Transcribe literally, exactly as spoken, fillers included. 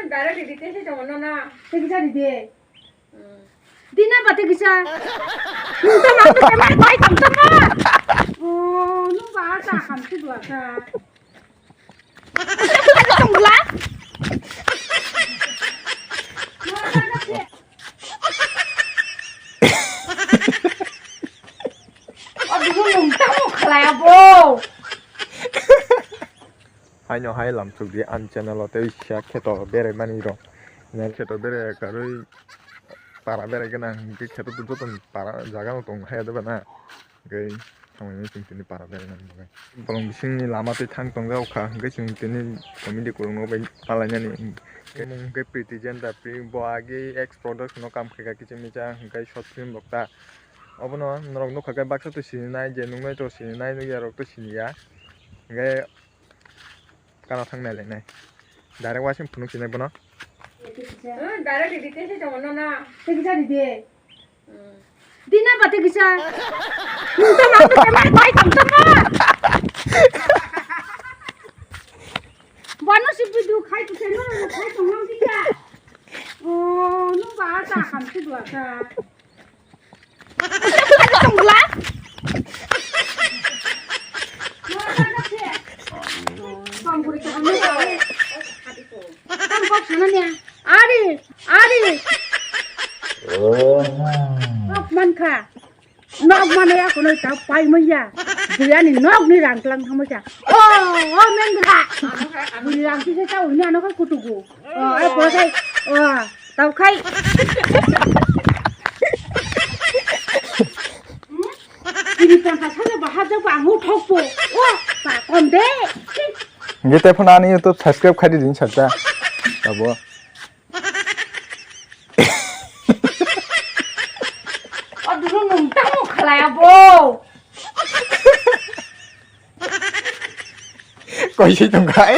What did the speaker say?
Direct ridi tei se tongo nono. Tei kisa ridi. Dina ba tei kisa. Nung to ma to kemai bai kam to ma. Oh, nung ba ta kam si dua ta. Tong bla. Haino hai lamsuk di ani channel o tei sia kheto berai mani rok. Kheto berai karwi para berai gana hwnkhe kheto joto para jaga no tong hai da bana. Hwnkhe thangwi chwng tini para berai mani bagwi. Borok bisingni lama tei thang tong jak kha hwnkhe chwng tini comedy kwrwngno bai palainani. Hwnkhe mung hwnkhe Priti Jenta, Pri-, bo agi ex production o kam khaika kiching micha hwnkhe short film rok ta. Obono norok nukha khe baksa to sininai, je nuknai to sininai, nukya rok to siniya. Hwnkhe kana thang nai lainai. Direct wasing phunuk sinai bono. Hmm, direct ridi tei se tongo nono. Tei kisa ridi. Dina ba tei kisa. Nung to ma to kemai bai kam to ma. Bono si video khai to se no khai to nang kisa. Oh, nung ba ta kam si dua ta. Tong bla. Ari, ari. Nok mankha. Nok mano ya kono ta pai maya. Buyani nok ni rang tlang thang maya. Oh, oh, mendra. Buyang kisa ta uni ano ka kutugu. Oh, eh, pura kai. Oh, tau kai. Ini tanta sana bahasa ba angu thokpo. Oh, ta konde. Gete phone ani YouTube subscribe khai di din sakta. Abo. O dulu nung tamo khalai abo. Koi si tong khai.